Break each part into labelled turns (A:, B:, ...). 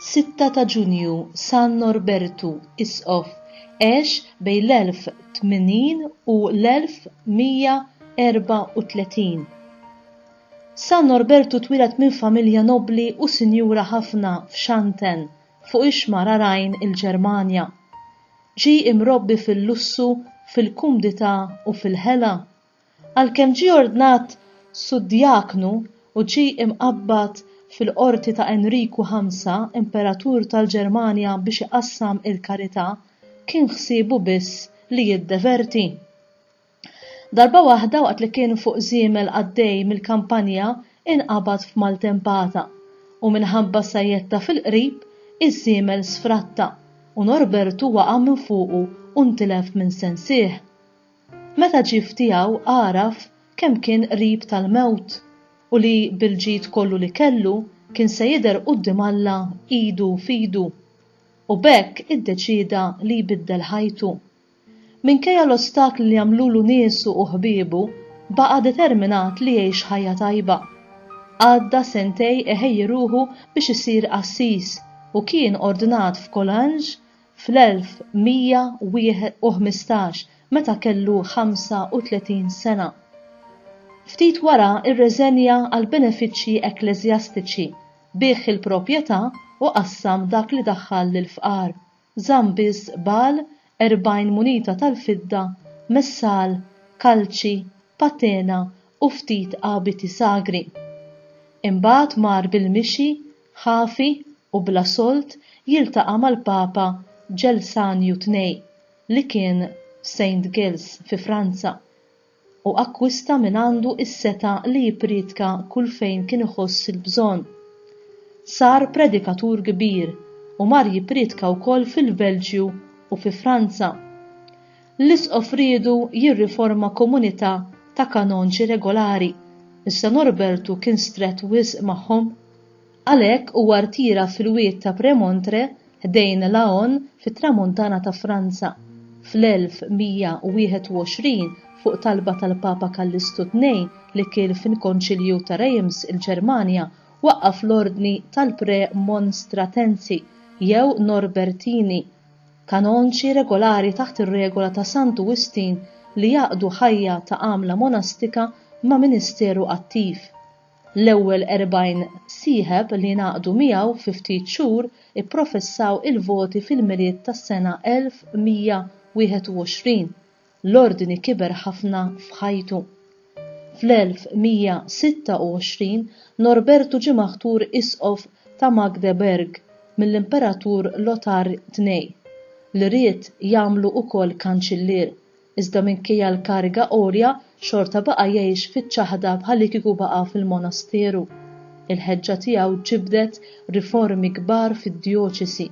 A: Sitta ta' Ġunju, San Norbertu, Isqof, għex bejn l-1080 u l-1134. San Norbertu twieled minn familja nobbli u sinjura ħafna f'Xanten, fuq ix-xmara Rhine il-Ġermanja. Ġie imrobbi fil-lussu, fil-kumdità u fil-ħela. Għalkemm ġie ordnat suddjaknu u ġie imqabbad fil-qorti ta' Enriku Ħamsa, imperatur tal-Ġermanja biex iqassam il-karità, kien ħsiebu biss li jiddeverti. Darba waħda waqt li kien fuq żiemel għaddej mill-kampanja inqabad f'maltempata u minħabba sajjetta fil-qrib iż-żiemel sfratta u Norbertu waqa' minn fuqu u ntilef minn sensih. Meta ġie f'tiegħu għaraf kemm kien qrib tal-mewt u li bil-ġid kollu li kellu kien se jidher quddiem Alla idu f'idu. U b'hekk iddeċieda li jbiddel ħajtu. Minkejja l-ostakli li għamlulu niesu u ħbiebu, baqa' determinat li jgħix ħajja tajba. Għadda sentej iħejji ruħu biex isir qassis u kien ordnat f'Colange fl-1115 meta kellu 35 sena. Ftit wara rreżenja għall-benefiċċji ekkleżjastiċi, biegħ il-proprjetà u qassam dak li daħħal lill-fqar. Żamm biss bagħal, 40 munita tal-fidda, messal, kalċi, patena u ftit abiti sagri. Imbagħad mar bil-mixi ħafi u bla sold jiltaqa' mal-Papa Ġelsanju Tnej li kien f'Saint Gilles fi Franza u akkwista mingħandu s-setgħa li jippriedka kull fejn kien iħoss il-bżonn. Sar predikatur kbir u mar jippriedka wkoll fil-Belġju u fi Franza. L-isqof riedu jirriforma komunità ta' kanonċi regolari, iżda Norbertu kien strett wisq magħhom. Għalhekk huwa rtira fil-wied ta' Premontre ħdejn Laon fit-Tramuntana ta' Franza. Fl-1121, fuq talba tal-Papa Kallistu Tnej li kien fil-Konċilju ta' Reims il-Ġermanja, waqqaf l-Ordni tal-Premonstratensi jew Norbertini, kanonċi regolari taħt ir-regola ta' Santu Wistin li jgħaqqdu ħajja ta' għamla monastika ma' ministeru attiv. L-ewwel 40 sieħeb li ngħaqdu miegħu fi ftit xhur ipprofessaw il-voti fil-Milied tas-sena 1121. L-Ordni kiber ħafna f'ħajtu. Fl-1126 Norbertu ġie maħtur Isqof ta' Magdeburg mill-Imperatur Lothar ii, li ried jagħmlu wkoll kanċillier. Iżda minkejja l-kariga għolja, xorta baqa' jgħix fiċ-ċaħda bħallikieku baqa' fil-monasteru. Il-ħeġġa tiegħu ġibdet riformi kbar fid-djoċesi.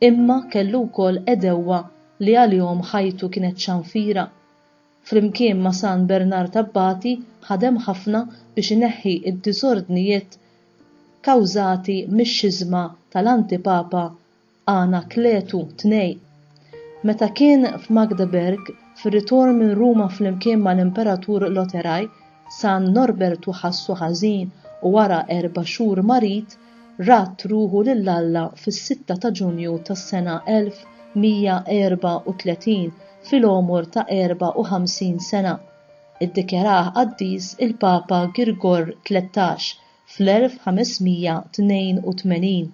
A: Imma kellu wkoll għedewwa li għalihom ħajtu kienet ċanfira. Flimkien ma' San Bernard Abbati ħadem ħafna biex ineħħi d-diżordnijiet kawżati mix-xiżma tal-antipapa Anakletu Tnej. Meta kien f'Magdeburg, fir-ritorn minn Ruma flimkien mal-Imperatur Loteraj, San Norbertu ħassu ħażin u wara erba' xhur marid, radd ruħu lil Alla fis-sitta ta' Ġunju tas-sena 1134 fil-għomor ta' 54 sena. Iddikjarah qaddis il-Papa Girgor 13 fl-1582.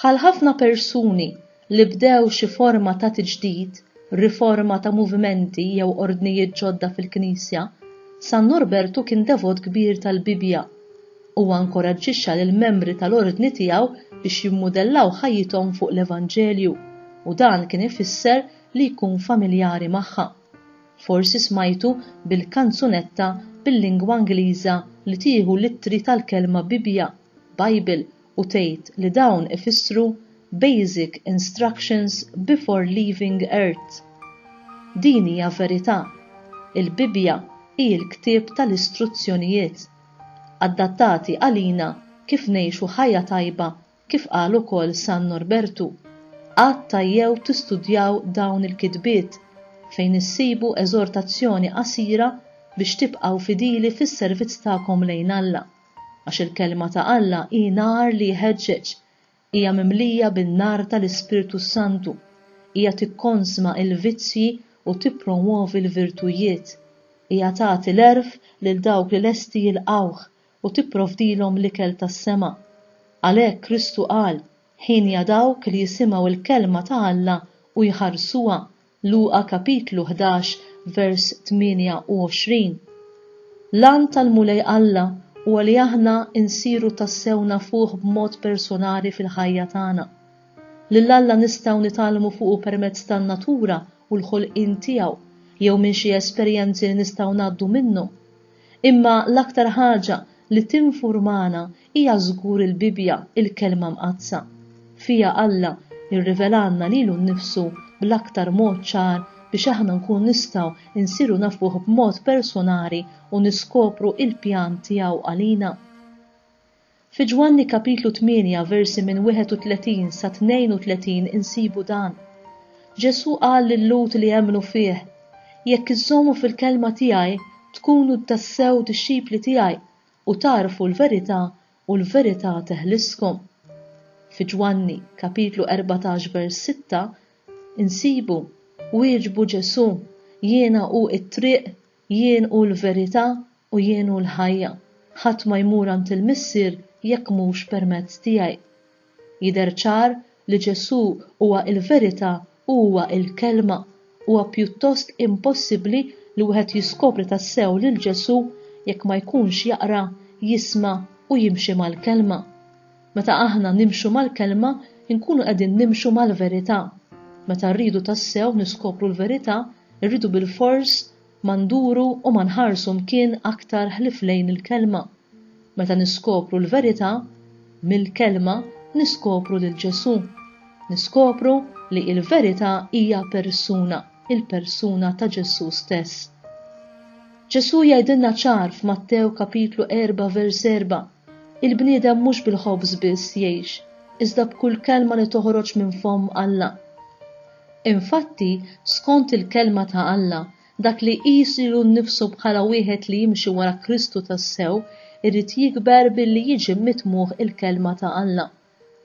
A: Bħal ħafna persuni li bdew xi forma ta' tiġdid, riforma ta' movimenti jew ordnijiet ġodda fil-Knisja, San Norbertu kien devot kbir tal-Bibbja. Huwa nkoraġġixxa lill-membri tal-ordni tiegħu biex jimmudellaw ħajjithom fuq l-Evanġelju, u dan kien ifisser li jkun familjari magħha. Forsi smajtu bil-kanzunetta bil-lingwa Ingliża li tieħu l-ittri tal-kelma Bibbja, Bible, u tgħid li dawn ifissru Basic Instructions Before Leaving Earth. Din hija verità. Il-Bibbja hi l-ktieb tal-istruzzjonijiet. adattati għalina kif ngħixu ħajja tajba kif qal ukoll San Norbertu. Qatt tgħajjew tistudjaw dawn il-kitbiet, fejn issibu eżortazzjoni qasira biex tibqgħu fidili fis-servizz tagħkom lejn Alla. Għax il-Kelma ta' Alla hi nar li jħeġġeġ, hija mimlija bin-nar tal-Ispirtu s-Santu, hija tikkonsma l-vizzji u tippromwovi l-virtujiet, hija tagħti l-għerf lil dawk li lesti jilqgħuh u tipprovdilhom l-ikel tas-sema. Għalhekk Kristu qal, Hienja dawk li jisimgħu l-kelma ta' Alla u jħarsuha, Luqa kapitlu 11 vers 28. L-għan tal-Mulej Alla huwa li aħna nsiru tassew nafuh b'mod personali fil-ħajja tagħna. Lil Alla nistgħu nitgħallmu fuqu permezz tan-natura u l-ħolqien tiegħu jew minn xi esperjenzi li nistgħu ngħaddu minnhom. Imma l-aktar ħaġa li tinfurmana hija żgur il-Bibbja, il-Kelma Mqaddsa. Fiha Alla rrivelalna lilu nnifsu bl-aktar mod ċar biex aħna nkunu nistgħu nsiru nafuh b'mod personali u niskopru il-pjan tiegħu għalina. Fi Ġwanni kapitlu 8 versi minn 31 sa 32 insibu dan. Ġesù qal lil-Lhud li emmnu fih, Jekk iżżommu fil-kelma tiegħi, tkunu tassew dixxipli tiegħi, u tagħrfu l-verità, u l-verità teħliskom. Fi Ġwanni kapitlu 14 vers 6 insibu, Wieġbu Ġesù, Jiena hu t-triq, jien hu l-verità, u jien hu l-ħajja. Ħadd ma jmur għand il-Missier jekk mhux permezz tiegħi. Jidher ċar li Ġesù huwa l-verità u huwa l-Kelma. Huwa pjuttost impossibbli li wieħed jiskopri tassew lil Ġesù jekk ma jkunx jaqra, jisma' u jimxi mal-Kelma. Meta aħna nimxu mal-Kelma, inkunu qegħdin nimxu mal-verità. Meta rridu tassew niskopru l-verità, irridu bilfors Ma nduru u ma nħarsu mkien aktar ħlief lejn il-Kelma. Meta niskopru l-verità, mill-Kelma niskopru lil Ġesù. Niskopru li l-verità hija persuna, il-persuna ta' Ġesù stess. Ġesù jgħidilna ċar f'Mattew kapitlu 4 vers 4, Il-bniedem mhux bil-ħobż biss jgħix, iżda b'kull kelma li toħroġ minn fomm Alla. Infatti, skont il-Kelma ta' Alla, dak li jqis lilu nnifsu bħala wieħed li jimxi wara Kristu tassew irid jikber billi jiġi mitmugħ il-Kelma ta' Alla.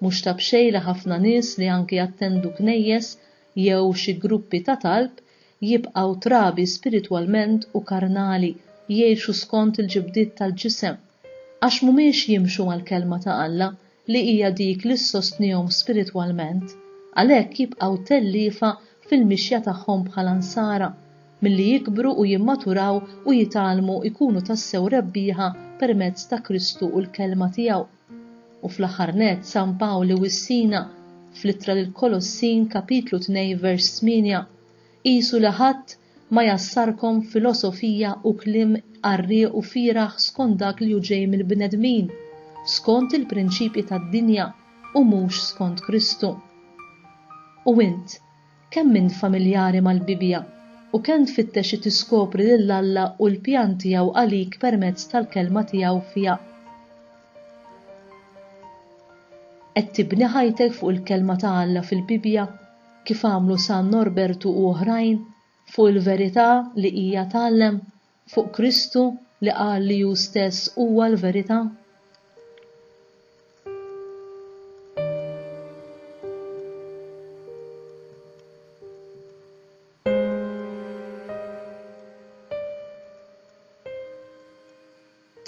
A: Mhux ta' b'xejn li ħafna nies li anki jattendu knejjes jew xi gruppi ta' talb jibqgħu trabi spiritwalment u karnali, jgħixu skont il-ġibdiet tal-ġisem. Għax mhumiex jimxu mal-Kelma ta' Alla, li hija dik li ssostnihom spiritwalment, għalhekk jibqgħu telliefa fil-mixja tagħhom bħala Nsara, milli jikbru u jimmaturaw u jitgħallmu jkunu tassew rebbieħa permezz ta' Kristu u l-Kelma tiegħu. U fl-aħħar nett San Pawl iwissina fl-Ittra lill-Kolossin kapitlu 2 vers 8, Qisu li ħadd ma jgħassarkom b'filosofija u kliem qarrieq u fieragħ skont dak li hu ġej mill-bnedmin, skont il-prinċipji tad-dinja, u mhux skont Kristu. U int, kemm int familjari mal-Bibbja, u kemm tfittex li tiskopri lil Alla u l-pjan tiegħu għalik permezz tal-Kelma tiegħu fiha? Qed tibni ħajtek fuq il-Kelma ta' Alla fil-Bibbja, kif għamlu San Norbertu u oħrajn, fuq il-verità li hija tgħallem, fuq Kristu li qal li hu stess huwa l-verità?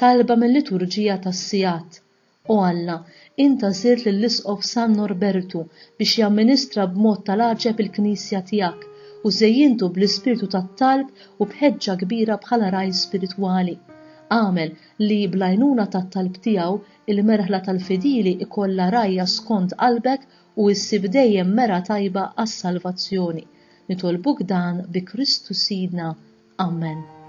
A: Talba mil-Liturġija tas-Sigħat O Alla, int għażilt lill-Isqof San Norbertu biex jamministra b'mod tal-għaġeb il-Knisja tiegħek u żejjintu bl-ispirtu tat-talb u b'ħeġġa kbira bħala ragħaj spiritwali. Agħmel li, bl-għajnuna tat-talb tiegħu, il-merħla tal-fidili ikollha rgħajja skont qalbek u issib dejjem mergħa tajba għas-salvazzjoni. Nitolbuk dan bi Kristu Sidna. Amen.